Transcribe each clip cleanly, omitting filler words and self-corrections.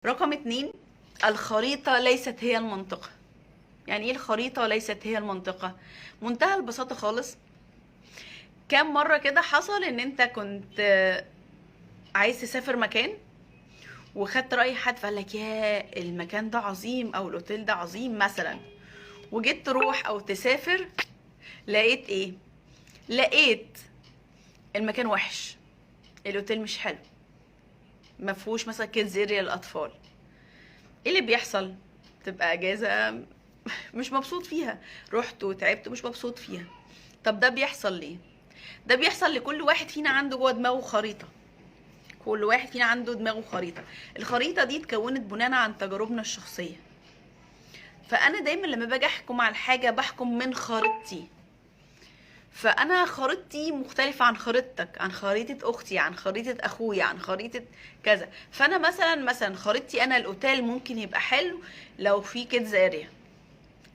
رقم 2، الخريطة ليست هي المنطقة. يعني ايه الخريطة ليست هي المنطقة؟ منتهى البساطة خالص. كم مرة كده حصل ان انت كنت عايز تسافر مكان وخدت رأي حد فقال لك يا المكان ده عظيم او الاوتيل ده عظيم مثلا، وجيت تروح او تسافر لقيت ايه؟ لقيت المكان وحش، الاوتيل مش حلو، ما فيهوش مثلا kids area للاطفال. ايه اللي بيحصل؟ تبقى اجازه مش مبسوط فيها، رحت وتعبت ومش مبسوط فيها. طب ده بيحصل ليه؟ ده بيحصل لكل واحد فينا عنده جوه دماغه خريطة. كل واحد فينا عنده دماغه خريطة. الخريطة دي اتكونت بناء عن تجاربنا الشخصية. فانا دايما لما باجي احكم على الحاجة بحكم من خريطتي. فانا خريطتي مختلفة عن خريطتك، عن خريطة اختي، عن خريطة اخويا، عن خريطة كذا. فانا مثلا خريطتي انا الاوتيل ممكن يبقى حلو لو في kids area،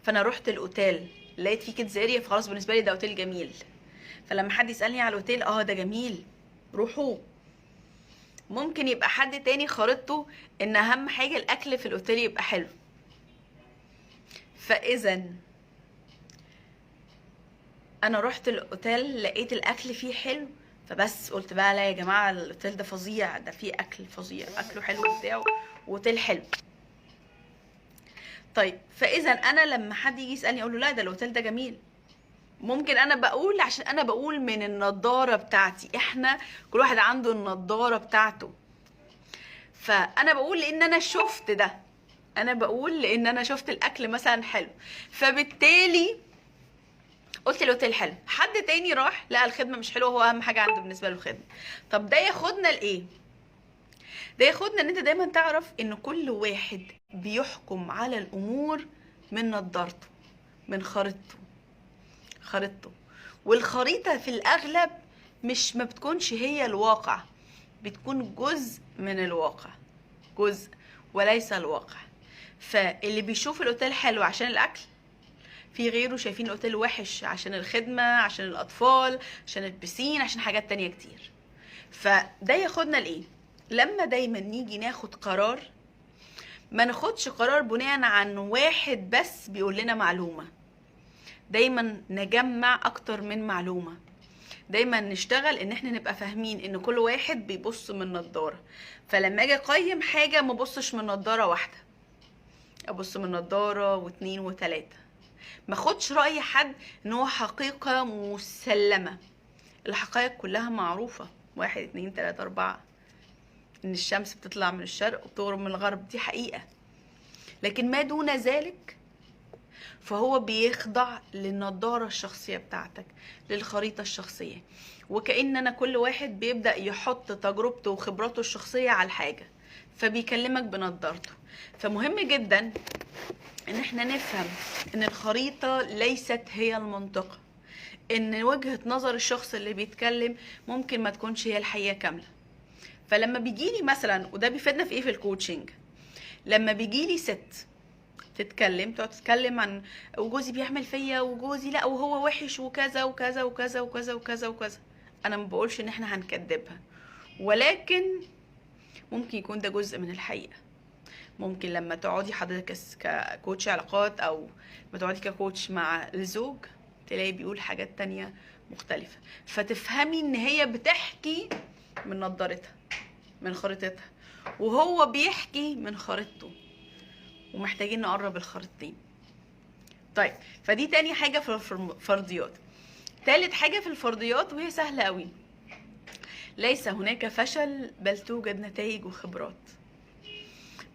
فانا رحت الاوتيل لقيت فيه kids area، فخلاص بالنسبة لي ده اوتيل جميل. فلما حد يسالني على الاوتيل، ده جميل روحوه. ممكن يبقى حد تاني خريطته ان اهم حاجة الاكل في الاوتيل يبقى حلو. فاذا انا رحت الاوتيل لقيت الاكل فيه حلو، فبس قلت بقى لا يا جماعة الاوتيل ده فظيع، ده فيه اكل فظيع، اكله حلو وبتاع، واوتيل حلو. طيب فاذا انا لما حد يجي يسالني اقول له لا ده الاوتيل ده جميل، ممكن انا بقول عشان انا بقول من النضارة بتاعتي. احنا كل واحد عنده النضارة بتاعته، فانا بقول لان انا شفت ده، انا بقول لان انا شفت الاكل مثلا حلو، فبالتالي قلت الاوتيل حلو. حد تاني راح لقى الخدمة مش حلوة، هو اهم حاجة عنده بالنسبة له الخدمة. طب ده ياخدنا لايه؟ ده ياخدنا ان انت دايما تعرف ان كل واحد بيحكم على الامور من نضارته، من خريطته. والخريطه في الاغلب مش ما بتكونش هي الواقع، بتكون جزء من الواقع، جزء وليس الواقع. فاللي بيشوف الاوتيل حلو عشان الاكل، في غيره شايفين الاوتيل وحش عشان الخدمة، عشان الاطفال، عشان البسين، عشان حاجات تانية كتير. فده ياخدنا لايه؟ لما دايما نيجي ناخد قرار ما ناخدش قرار بناء عن واحد بس بيقول لنا معلومة، دايما نجمع اكتر من معلومة، دايما نشتغل ان احنا نبقى فاهمين ان كل واحد بيبص من نضاره. فلما اجي اقيم حاجة ما ابصش من نضاره واحدة، ابص من نضاره واثنين وثلاثة. ما اخدش راي حد ان هو حقيقة مسلمة، الحقائق كلها معروفة، 1 2 3 4، ان الشمس بتطلع من الشرق وبتغرب من الغرب، دي حقيقة. لكن ما دون ذلك فهو بيخضع للنضاره الشخصية بتاعتك، للخريطه الشخصية. وكأن انا كل واحد بيبدأ يحط تجربته وخبراته الشخصية على الحاجة، فبيكلمك بنضارته. فمهم جدا ان احنا نفهم ان الخريطة ليست هي المنطقة، ان وجهة نظر الشخص اللي بيتكلم ممكن ما تكونش هي الحقيقة كاملة. فلما بيجيلي مثلا، وده بيفيدنا في ايه في ال coaching، لما بيجيلي ست تتكلم، تقعد تتكلم عن وجوزي بيعمل فيا وجوزي لا وهو وحش وكذا وكذا وكذا وكذا وكذا وكذا، انا ما بقولش ان احنا هنكدبها، ولكن ممكن يكون ده جزء من الحقيقة. ممكن لما تقعدي حضرتك ك coach علاقات او لما تقعدي ك coach مع الزوج تلاقي بيقول حاجات تانية مختلفة، فتفهمي ان هي بتحكي من نظارتها، من خريطتها، وهو بيحكي من خريطته، ومحتاجين نقرب الخريطتين. طيب فدي تاني حاجة في الفرضيات. تالت حاجة في الفرضيات وهي سهلة قوي، ليس هناك فشل بل توجد نتائج وخبرات.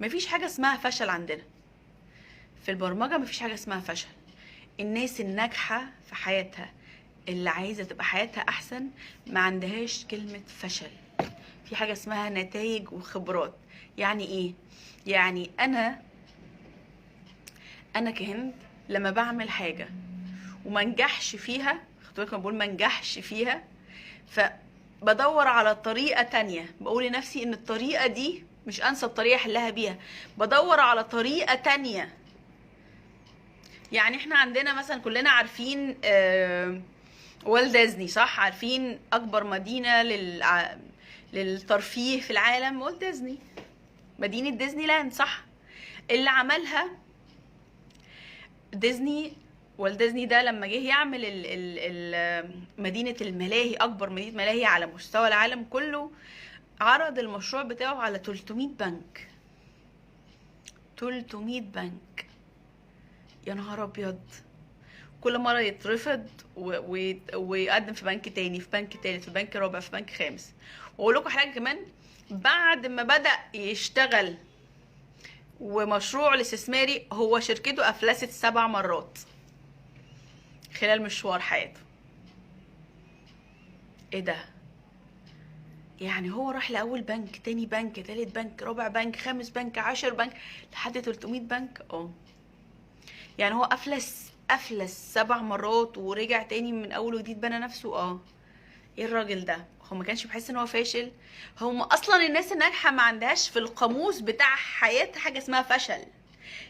مفيش حاجة اسمها فشل عندنا في البرمجة، مفيش حاجة اسمها فشل. الناس الناجحة في حياتها، اللي عايزة تبقى حياتها أحسن، ما عندهاش كلمة فشل. في حاجة اسمها نتائج وخبرات. يعني إيه؟ يعني أنا كهند لما بعمل حاجة وما نجحش فيها، خدوا بالكم بقول ما نجحش فيها، فبدور على طريقة تانية، بقول لنفسي إن الطريقة دي مش أنسب طريقة أحلها بيها، بدور على طريقة تانية. يعني احنا عندنا مثلا كلنا عارفين والت ديزني، صح؟ عارفين أكبر مدينة للترفيه في العالم والت ديزني. مدينة ديزني لاند، صح؟ اللي عملها ديزني. والديزني ده لما جه يعمل مدينة الملاهي، أكبر مدينة ملاهي على مستوى العالم كله، عرض المشروع بتاعه على 300 بنك. 300 بنك، يا نهار أبيض. كل مرة يترفض ويقدم في بنك تاني، في بنك تالت، في بنك رابع، في بنك خامس. وأقول لكم حاجة كمان، بعد ما بدأ يشتغل ومشروعه الاستثماري، هو شركته أفلست 7 مرات خلال مشوار حياته. ايه ده؟ يعني هو راح لأول بنك، تاني بنك، تالت بنك، رابع بنك، خامس بنك، 10 بنك، لحد 300 بنك. يعني هو أفلس 7 مرات ورجع تاني من أول وجديد بنى نفسه. ايه الراجل ده؟ هو ما كانش بيحس ان هو فاشل؟ هم اصلا الناس الناجحة ما عندهاش في القاموس بتاع حياتها حاجة اسمها فشل.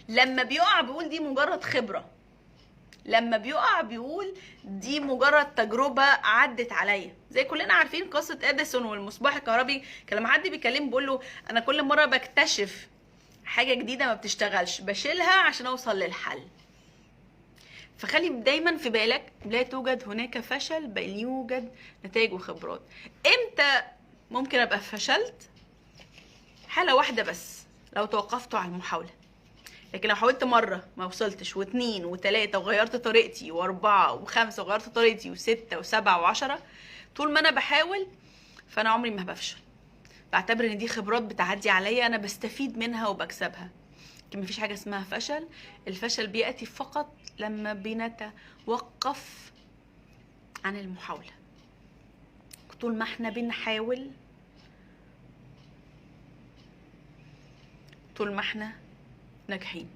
لما بيقع بيقول دي مجرد خبره، لما بيقع بيقول دي مجرد تجربه عدت عليا. زي كلنا عارفين قصة اديسون والمصباح الكهربي، كان لما حد بيكلمه بيقول له انا كل مرة بكتشف حاجة جديدة ما بتشتغلش بشيلها عشان اوصل للحل. فخلي دايما في بالك لا توجد هناك فشل، بل يوجد نتائج وخبرات. امتى ممكن ابقى فشلت؟ حالة واحدة بس، لو توقفت على المحاولة. لكن لو حاولت مرة ما وصلتش، و2 و3 وغيرت طريقتي، و4 و5 وغيرت طريقتي، و6 و7 و10، طول ما انا بحاول فانا عمري ما بفشل. بعتبر ان دي خبرات بتعدي عليا، انا بستفيد منها وبكسبها. لكن مفيش حاجة اسمها فشل. الفشل بيأتي فقط لما بنتوقف عن المحاولة. طول ما احنا بنحاول، طول ما احنا ناجحين،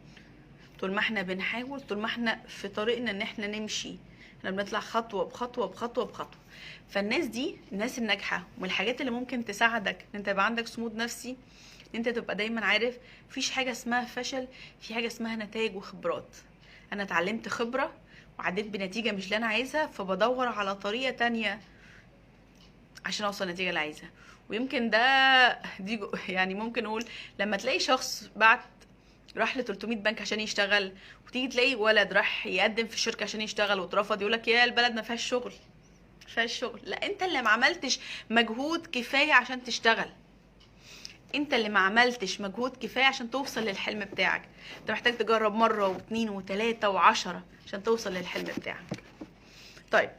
طول ما احنا بنحاول، طول ما احنا في طريقنا ان احنا نمشي، احنا بنطلع خطوة بخطوة بخطوة بخطوة. فالناس دي، الناس الناجحة، ومن الحاجات اللي ممكن تساعدك ان انت يبقى عندك صمود نفسي، ان انت تبقى دايما عارف مفيش حاجة اسمها فشل، في حاجة اسمها نتائج وخبرات. انا اتعلمت خبرة وعديت بنتيجة مش اللي انا عايزها، فبدور على طريقة تانية عشان اوصل للنتيجة اللي عايزها. ويمكن ده دي يعني ممكن نقول لما تلاقي شخص بعت راح ل 300 بنك عشان يشتغل، وتيجي تلاقي ولد راح يقدم في الشركة عشان يشتغل واترفض، يقولك يا البلد ما فيهاش شغل، ما فيهاش شغل. لا، انت اللي ما عملتش مجهود كفاية عشان تشتغل، انت اللي ما عملتش مجهود كفاية عشان توصل للحلم بتاعك. انت محتاج تجرب مرة و2 و3 و10 عشان توصل للحلم بتاعك. طيب.